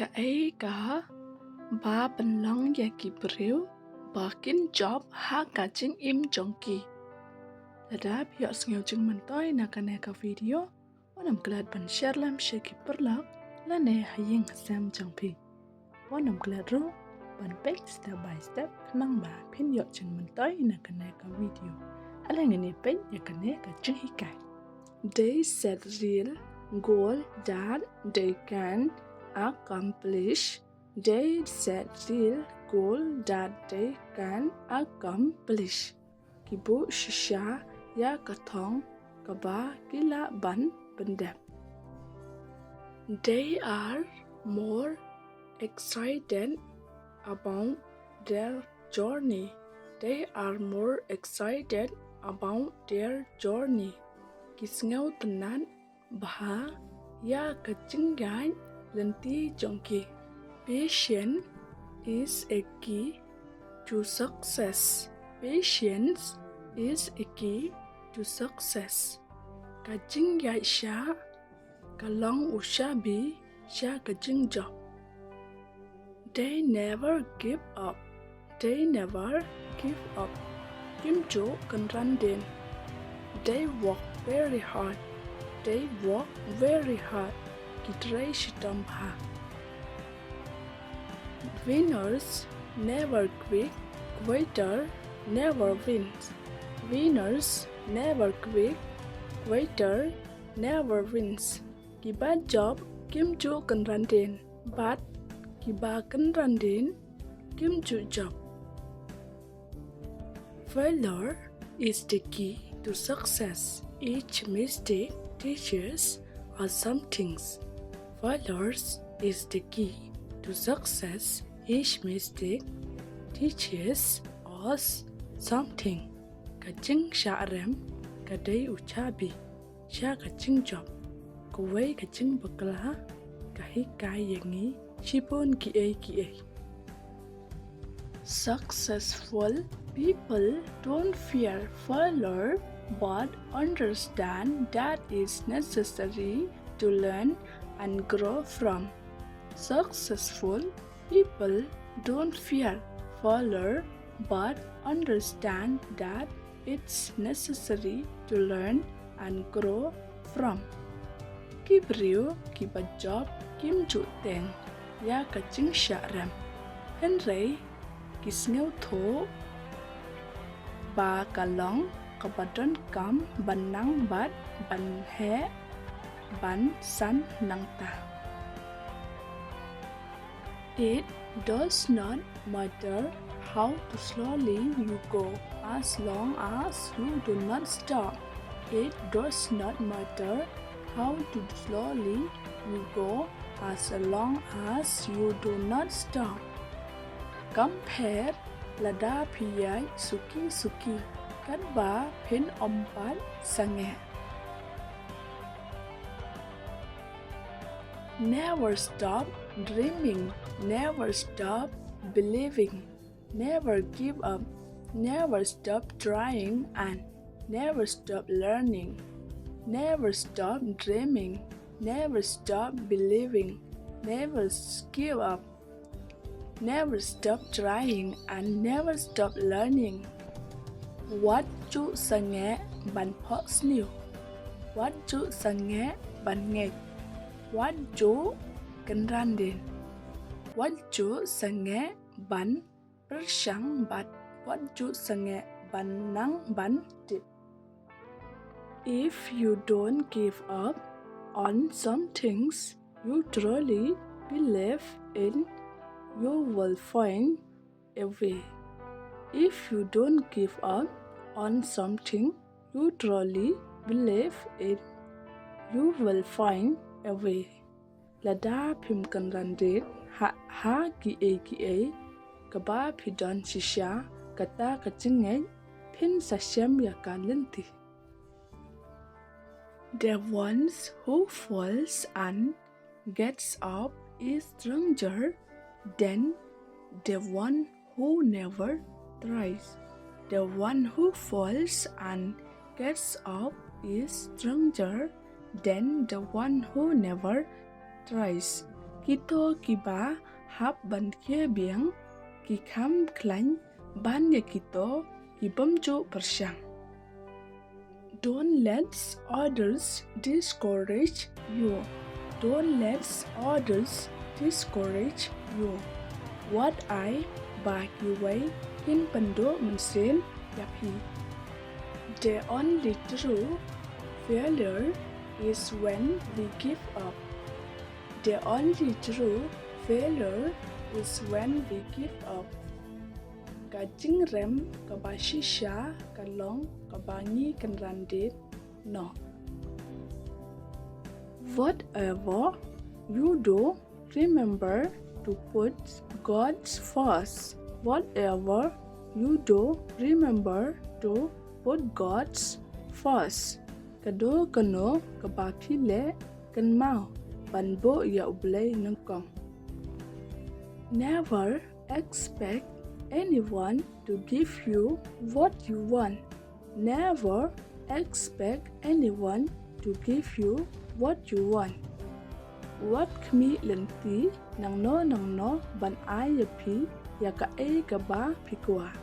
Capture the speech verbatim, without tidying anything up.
Kaei kaba pynlong ïa ki briew ba kin jop ha ka jingim jong ki? Lada phi ïohsngew jingmyntoi na kane ka video, wat nym klet ban share lem sha ki paralok lane ha ïing ha sem jong phi. Wat nym klet ruh ban peit step by step khnang ba phin ïoh jingmyntoi na kane ka video. Ale ngin ïa peit ïa kane ka jinghikai. They set real goal that they can accomplish. They set real goal that they can accomplish. Ki buh shisha ïa ka thong kaba ki lah ban pyndep. They are more excited about their journey. They are more excited about their journey. Ki sngewtynnat bha ïa ka jingïaid lynti jong ki. Patience is a key to success. Patience is a key to success. Ka jingïaid shah ka long u shabi sha ka jingjop. They never give up. They never give up. Kim ju kynran dien. They work very hard. They work very hard. Ki trei shitom bha. Winners never quit. Quitter never wins. Winners never quit. Quitter never wins. Kiba jop kim ju kynran dien, bad kiba kynran dien kim ju jop. Failure is the key to success. Each mistake teaches us something. Failure is the key to success. Each mistake teaches us something. Ka jingshah rem ka dei u shabi sha ka jingjop. Kawei ka jingbakla ka hikai ïa ngi shibun kiei kiei. Successful people don't fear failure but understand that it's necessary to learn and grow from. Successful people don't fear failure but understand that it's necessary to learn and grow from. Ki briew kiba jop kim ju teng ïa ka jingshah rem, hynrei ki sngewthuh ba ka long kaba donkam ban nang bad ban heh ban san nangta. It does not matter how slowly you go, as long as you do not stop. It does not matter how slowly you go, as long as you do not stop. Kam pher lada phi ïaid suki suki, katba phin ym pat sangeh. Never stop dreaming, never stop believing, never give up, never stop trying, and never stop learning. Never stop dreaming, never stop believing, never s-, give up, never stop trying, and never stop learning. Wat ju sangeh ban phohsniew. Wat ju sangeh ban ngeit. Wat ju kynran dien. Wat ju sangeh ban pyrshang bad wat ju sangeh ban nang ban tip. If you don't give up on some things you truly believe in, you will find a way. If you don't give up on something you truly believe in, you will find a way. Lada phim kynran dien ha, ha kiei kiei kaba phi don shisha, kata ka jingngeit phin sa shem ïa ka lynti. The ones who falls and gets up is stronger than the one who never tries. The one who falls and gets up is stronger than the one who never tries. Kito kiba hap ban khie biang ki kham khlaiñ ban ïa kito ki bym ju pyrshang. Don't let others discourage you. Don't let others discourage you. Wat ai ba kiwei kin pynduh mynsiem ïa phi. The only true failure is when we give up. The only true failure is when we give up. Ka jingrem kaba shisha ka long kaba ngi kynran dien noh. Whatever you do, remember to put God's first. Whatever you do, remember to put God's first. Kado kano kaba phi leh, kynmaw ban buh ïa U Blei nyngkong. Never expect anyone to give you what you want. Never expect anyone to give you what you want. Wat khmih lynti nangno nangno ban ai ïa phi ïa kaei kaba phi kwah.